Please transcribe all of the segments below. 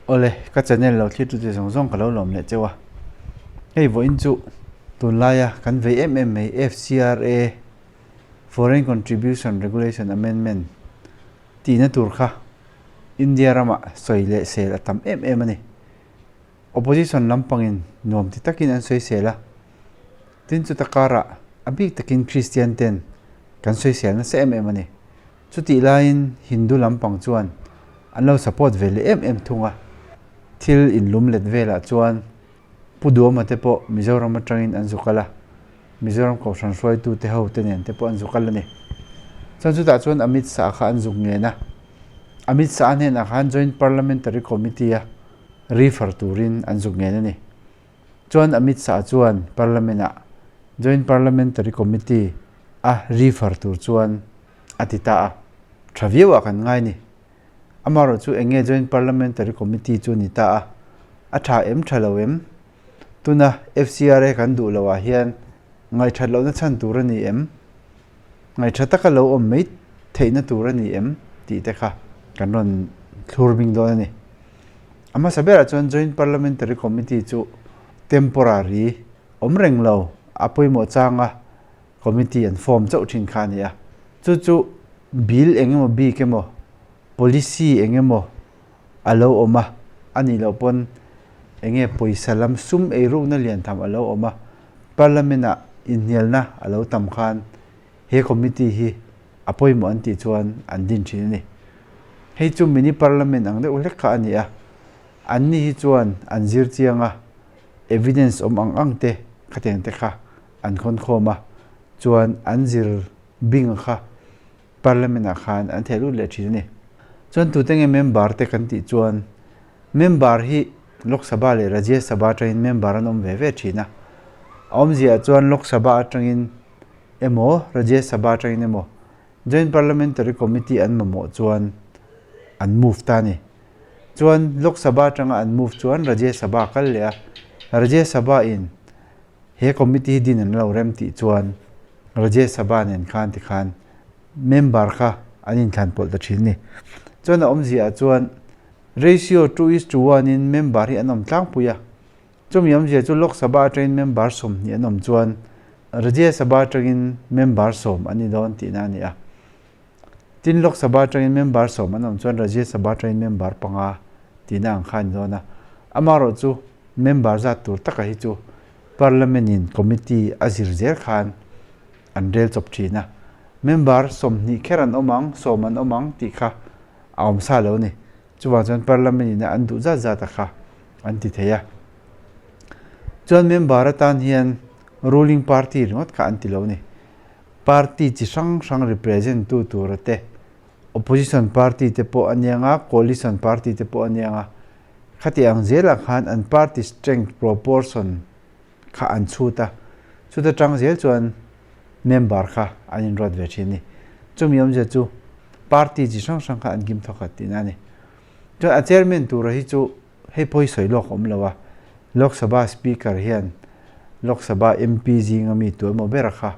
Awle, ka channel lo thlir tute zawng zawng ka lo lawm leh cheu a. Hei vawiin chu tunlaia kan vei em em mai FCRA, Foreign Contribution Regulation Amendment, tihna tur kha India ramah sawi leh sel a tam em em a ni. Opposition lampangin nuam ti takin an sawisel a, tin chuta karah a bik takin Kristian ten kan sawisel nasa em em a ni. Chutih laiin Hindu lampang chuan an lo support ve leh em em thung a, thil inlum let velah chuan Pu Duama te pawh Mizoram atangin an zu kal a, Mizoram Kohhran hruaitute ho te nen te pawh an zu kal a ni. Chuan chutah chuan Amit Shah kha an zuk ngen a, Amit Shah hnenah khan Joint Parliamentary Committee a refer turin an zuk ngen a ni. Chuan Amit Shah chuan Parliament-ah Joint Parliamentary Committee a refer tur chuan a ti ta a, tha viau ah kan ngai ni. Amaherawh chu eng nge Joint Parliamentary Committee chu ni ta a, a tha em tha lo em? Tuna FCRA kan duh loh ah hian ngaihthat lohna chhan tur a ni em? Ngaihtha taka lo awm mai theihna tur a ni em? tih te kha kan rawn thlur bing dawn a ni. A hmasa berah chuan Joint Parliamentary Committee chu temporary awm reng lo a pawimawh changa committee an form chauh thin kha a ni a. Chu chu bill eng emaw bik emaw policy eng emaw a lo awm a, a nih loh pawn eng nge pawisa lam sum eirukna lian tham a lo awm a, parliament ah inhnialna a lo tam khan he committee hi a pawimawh an tih chuan an din thin a ni. Hei chu mini parliament ang deuh hlek kha a ni a, an ni hi chuan an zir chiang a, evidence awm ang ang te khatiang te kha an khawn khawm a, chuan an zir bing kha Parliament ah khan an theh lut leh thin a ni. Chuan tute nge member te kan tih chuan member hi Lok Sabha leh Rajya Sabha atangin member an awm ve ve thin a. A awmzia ah chuan Lok Sabha atangin emaw Rajya Sabha atangin emaw Joint Parliamentary Committee an mamawh chuan an move ta a ni. Chuan Lok Sabha atanga an move chuan Rajya Sabha kal leh a, Rajya Sabha in He committee hi din an lo rem tih chuan Rajya Sabha nen khan tikhan member kha an inthlan pawlh ta thin a ni. Chuan a awmzia ah chuan ratio 2:1 in member hi an awm tlangpui a. Chumi awmzia chu Lok Sabha atangin member 20 an awm chuan Rajya Sabha atangin member 10 an ni dawn tihna a ni a. Tin Lok Sabha atangin member 10 an awm chuan Rajya Sabha atangin member 5 tihna ang kha a ni dawn a. Amaherawh chu member zat tur taka hi chu Parliament in committee a zir zel khan an rel chawp thin a. Member 20 kher an awm ang, 10 an awm ang tih kha a awm sa lo a ni. Chuvang chuan Parliament in a an duh zat zat a kha an ti thei a. Chuan member atan hian ruling party ringawt kha an ti lo a ni. Party chi hrang hrang represent tu tura te, opposition party te pawh a niang a, coalition party te pawh a niang a, khati ang zelah khan an party strength proportion kha an chhut a, chuta tang zel chuan member kha an inruat ve thin a ni. Chumi awmzia chu party chi hrang hrang kha an kim thawkhat tihna a ni. Chuan a chairman tura hi chu hei pawh hi sawi lawk a awm lo a, Lok Sabha Speaker hian Lok Sabha MP zinga mi tu emaw bera kha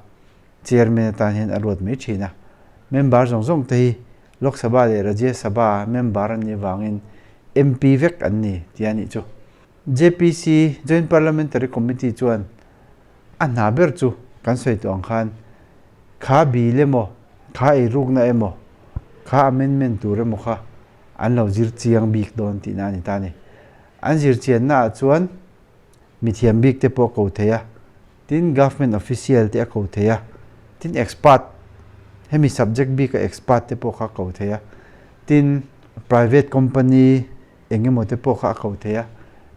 Chairman atan hian a ruat mai thin a. Member zawng zawng te hi Lok Sabha leh Rajya Sabha member an nih avangin MP vek an ni tih a nih chu. JPC, Joint Parliamentary Committee, chuan a hna ber chu kan sawi tawh ang khan kha bill emaw, kha eirukna emaw, kha amendment tur emaw kha an lo zir chiang bik dawn tihna a ni ta a ni. An zir chiannaah chuan mithiam bik te pawh a ko thei a, tin government official te a ko thei a, tin expert, hemi subject bika expert te pawh kha a ko thei a, tin private company eng emaw te pawh kha a ko thei a,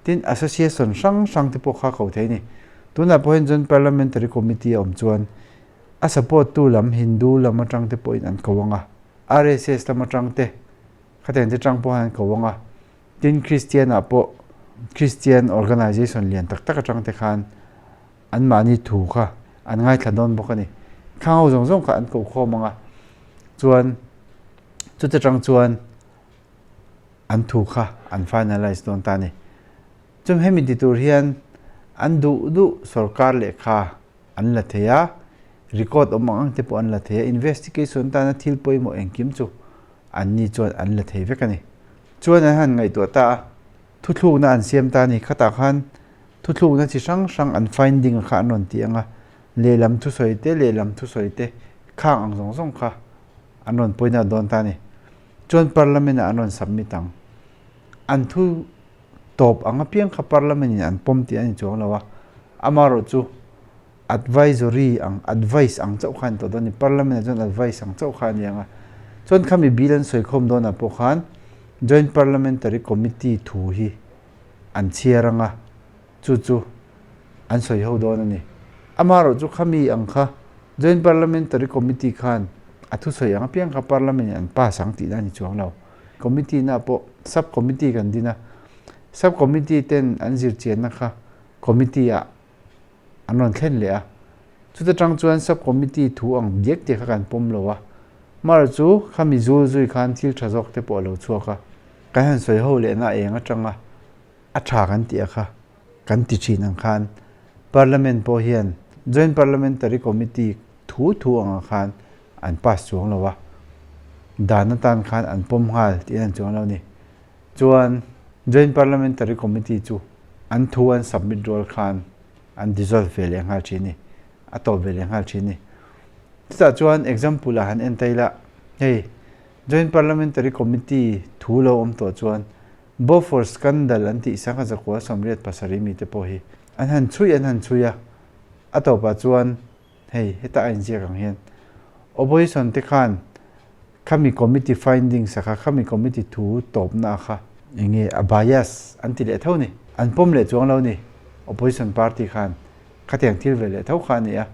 tin association hrang hrang te pawh kha a ko thei a ni. Tunah pawh hian chuan parliamentary committee a awm chuan a support tu lam Hindu lam atang te pawhin an ko ang a, RSS lam atang te khatiang te tang pawh hian an ko ang a, tin Christian ah pawh Christian organization lian tak tak atang te khan anmahni thu kha an ngaithla dawn bawk a ni. Khang ho zawng zawng kha an ko khawm ang a, chuan chuta tang chuan an thu kha an finalize dawn ta a ni. Chumi hemi ti tur hian an duh duh sorkar lehkha an la thei a, record awm ang ang te pawh an la thei a, investigation tana thil pawimawh engkim chu anni chuan an la thei vek a ni. Chuan an han ngaihtuah ta a. Thuthlukna an siam ta a ni. Khatah khan thuthlukna chi hrang hrang an finding a kha an rawn ti ang a, lehlam thusawi te, lehlam thusawi te khang ang zawng zawng kha an rawn point out dawn ta a ni. Chuan Parliament ah an rawn submit ang. An thu tawp ang apiang kha Parliament in an pawm tih a ni chuang lo a, amaherawh chu advisory ang, advice ang chauh kha a ni tawh dawn a ni. Parliament ah chuan advice ang chauh kha a ni ang a. Chuan khami bill an sawi khawm dawnah pawh khan Joint Parliamentary Committee thu hi an chhiar ang a, chu chu an sawi ho dawn a ni. Amaherawh chu khami ang kha Joint Parliamentary Committee khan a thusawi ang apiang kha Parliament in an pass ang tihna a ni chuang lo. Committee na pawh Sub Committee kan din a, Sub Committee ten an zirchianna kha Committee ah an rawn thlen leh a, chuta tang chuan Sub Committee thu ang diak diak kha kan pawm lo a, mar chu khami zul zui khan thil tha zawk te pawh a lo chhuak a, kan han sawi ho lehna eng atanga a tha kan tih a kha kan ti thin ang khan Parliament pawh hian Joint Parliamentary Committee thu thu angah khan an pass chuang lo a, dan atan khan an pawm nghal tih an chuang lo a ni. Chuan Joint Parliamentary Committee chu an thu an submit rual khan an dissolve ve leh nghal thin a ni, a tawp ve leh nghal thin a ni. Chutah chuan example ah han en ta ila, hei Joint Parliamentary Committee thu lo awm tawh chuan Bofors scandal an tih sangha zakua 87 mite pawh hi an han chhui an han chhui a, a tawpah chuan hei heta a inziak ang hian opposition te khan khami committee findings a kha khami committee thu tawpna a kha enge a bias an ti leh tho ni, an pawm leh chuang lo ni opposition party khan khatiang thil ve leh tho kha a ni a.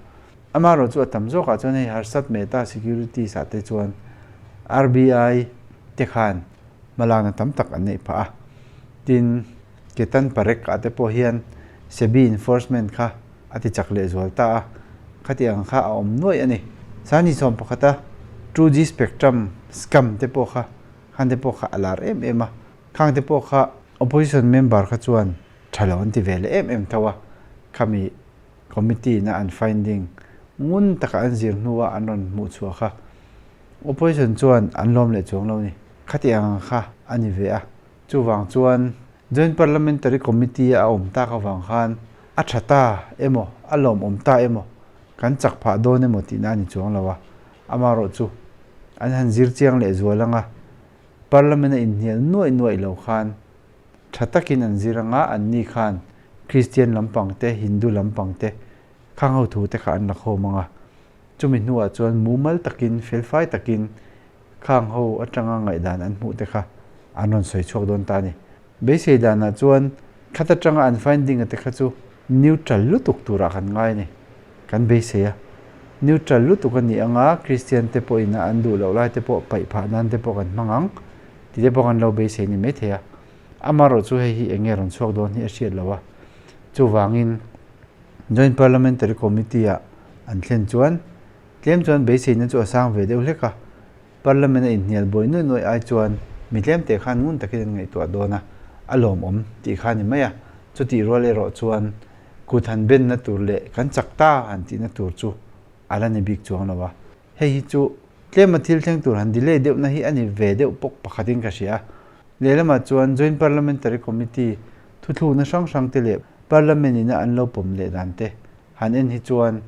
Amaherawh chu a tam zawkah chuan hei harsat Mehta securities ah te chuan RBI te khan hmalakna tam tak an neih phah a. Tin, Ketan Parekh ah te pawh hian SEBI enforcement kha a ti chak leh zual ta a, khati ang kha a awm nuaih a ni. Sani sawm pakhata two G spectrum scam te pawh kha khan te pawh kha a lar em em a, khang te pawh kha opposition member kha chuan tha lo an ti ve leh em em tho a, khami committee ina an finding ngun taka an zir hnua an rawn hmuh chhuah kha Opposition chuan an lawm leh chuang lo ni. Khati ang kha a ni ve a. Chuvang chuan Joint Parliamentary Committee a awm tak avang khan a tha ta emaw, a lawmawm ta emaw, kan chak phah dawn emaw tihna a ni chuang lo a. Amaherawh chu an han zir chiang leh zual anga Parliament a inhnial nuaih nuaih lo khan tha takin an zir anga anni khan Kristian lampang te, Hindu lampang te khang ho thu te kha an la khawm anga. Chumi hnuah chuan mumal takin, felfai takin khang ho atanga ngaihdan an hmuh te kha an rawn sawi chhuak dawn ta a ni. Beisei danah chuan khat atanga an finding a te kha chu neutral lutuk turah kan ngai a ni. Kan beisei a. Neutral lutuk a nih anga Kristian te pawhin a an duh loh lai te pawh paih phah nan te pawh kan hmang ang tih te pawh kan lo beisei ni maithei a. Amaherawh chu hei hi eng nge rawn chhuak dawn hi a hriat loh a. Chuvangin. Joint Parliamentary Committee ah an thlen chuan tlem chuan beiseina chu a sang ve deuh hlek a, Parliament a inhnial buai nuai nuai ai chuan mi tlem teh khan ngun takin an ngaihtuah dawn a, a lawmawm tih kha a ni mai a, chutih rual erawh chuan kut han benna tur leh kan chak ta han tihna tur chu a la ni bik chuang lo a, hei hi chu tlema thil thleng tur han delay deuhna hi a ni ve deuh pawk pakhatin ka hria a. Lehlamah chuan Joint Parliamentary Committee thuthlukna hrang hrang te leh Parliament ina an lo pawm leh dan te han en hi chuan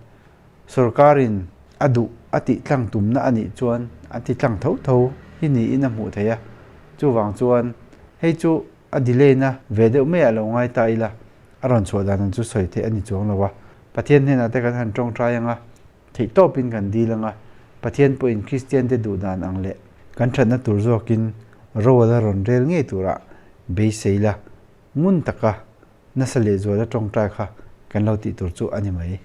sorkarin a duh a tih tlang tumna a nih chuan an ti tlang tho tho hi niin a hmuh theih a. Chuvang chuan hei chu a delay na ve deuh mai ah lo ngai ta ila a rawn chhuah dan ang chu sawi theih a ni chuang lo a. Pathian hnenah te kan han tawngtai ang a, Theih tawpin kan dil ang a, Pathian pawhin Kristiante duh dan ang leh kan thatna tur zawkin ro a la rawn rel ngei turah beisei la, ngun taka nasa lehzuala tawngtai kha kan lo tih tur chu a ni mai.